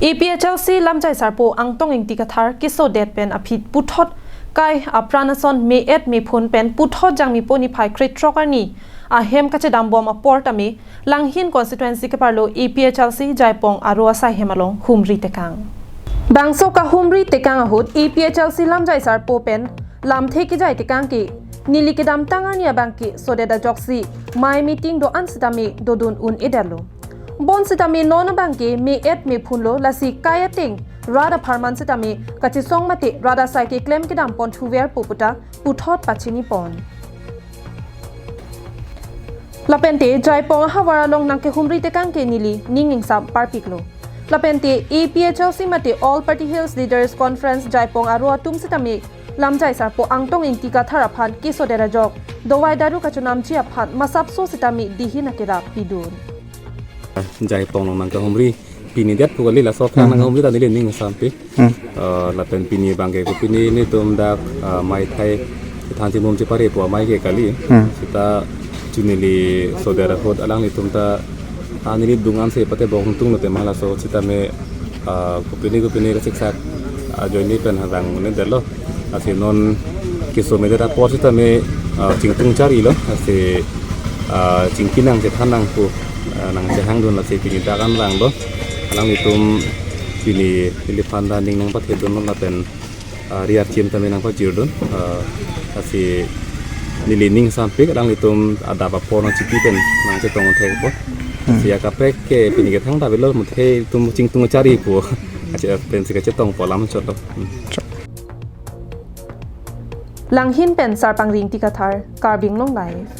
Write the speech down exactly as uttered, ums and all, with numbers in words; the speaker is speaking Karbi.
A P H L C lamjai sarpo Angtong Ingti Kathar kesodet pen aphi puthot kai apran ason me-et mephun pen puthot Jangmipo niphai krethrok arni ahem kachedambom apor tame Langhin constituency keparlo A P H L C Jaipong aro asai hem along humri tekang. Bangso kahumri tekang ahut A P H L C lamjai sarpo pen lamthe kejai tekang ke neli kedamtang arni abangke sodet ajoksi mei meeting do-an sitame dodun un-edetlo. Bonsitame non abangke me-et mephunlo, lasi kai ateng rat apharman sitame kachesong mate rat asai keklem kedam pon thuver pu puta puthot pachini pon. Lapente Jaipong ahavar along nangkehumri tekang ke neli ning ingsam parpiklo. Lapente A P H L C mate All Party Hills Leaders Conference Jaipong aro atum sitame lamjai sarpo Angtong Ingti Kathar aphan kesodet ajok dovai daru kachonamji aphan masapso sitame dihin akerap pidun. Jaipong along nangkehumri pini det pu kali, laso aphrang Hmm. nangkehumri ta neli ning ingsam pi. Hmm. Eh, lapen pini abangke kopine netum dak, eh, mei thai than chimum chipare pu amei ke kali. Hmm. Seta chu neli sodet ahut alanglitum ta, ah, neli dungan se pate bong tung lote ma laso sitame, ah, kopine kopine kasiksak ajoine pen harang un-edetlo. Lasi non keso medet apor sitame, ah, chingtung charilo. Lasi, ah, chingki nangchethan nang pu, ah, nangchehangdun, lasi pini dak an vanglo. Alanglitum pini neliphan ta ning nangpathedunlo lapen, ah, ri archim tame nangpachirdun. Ah, lasi neli ning ingsam pik alanglitum adap apor nangchipi pen nangchetong thekpo. Hmm. Lasi akaprek ke pini kethang ta avelo, muthe itum chingtung chari pu. Ache pensi kachetongpo alam chotlo. Hmm. Langhin pen Sarpangri Ingti Kathar, Karbi Anglong Live.